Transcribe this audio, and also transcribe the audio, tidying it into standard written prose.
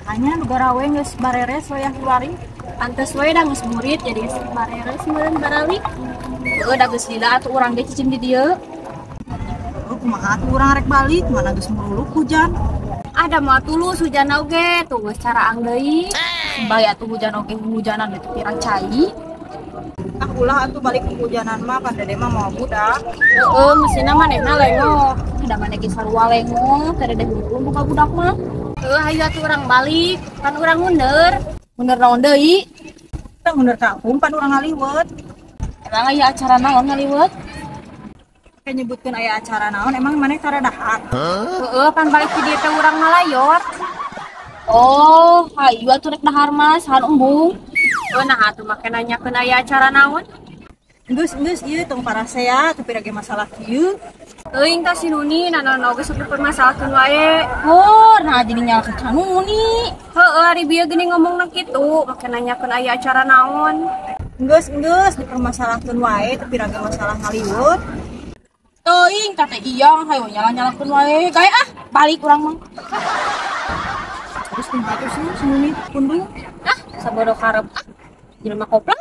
Hanya nu garawe geus bareres wayah kiwari. Pantes we da geus burit jadi geus bareres meureun baralik. Heueuh, da geus lila atuh urang ge cicing di dieu. Oh, kumaha atuh urang rek balik, mana geus mululuk hujan. Ada moal tulus hujan oge, tuh geus caraang deui. Bae atuh hujan oge, hujanan itu pirang cai. Ah, ulah atuh balik ke hujanan mah, pan dede mah moal budak. Heeh, mesinna manehna lengoh. Da maneh ge sarua lengoh, teh dede hukum buka budak mah. Heueuh, hayu atuh urang balik, pan urang mundur. Mundur naon deui? Tah, mundur kampung, pan urang ngaliwet. Emang aya acara naon ngaliwet? Kayak nyebutkeun aya acara naon, emang maneh tara dahar? Heeh, pan balik ti dieu teh urang ngalayor. Oh, hayu atuh rek dahar mah, sahan embung. Oh, nah atuh make nanyakeun aya acara naon? Geus geus ieu tong parasea, tapi lagi masalah kieu. Teuing tah si Nuni, nanaon oge sok dipermasalahkeun wae. Oh, nah jadi nyalahkeun ka Nuni. Heeh, ari bieu geuning ngomongna kitu, make nanyakeun aya acara naon. Geus geus dipermasalahkeun wae, tapi lagi masalah ngaliwet. Teuing kata iyang, hayo nyalah-nyalahkeun wae. Gae ah, balik urang mah. Terus kumaha tuh sih si Nuni pundung? Ah, sabodo karep ah. Jelema koplak.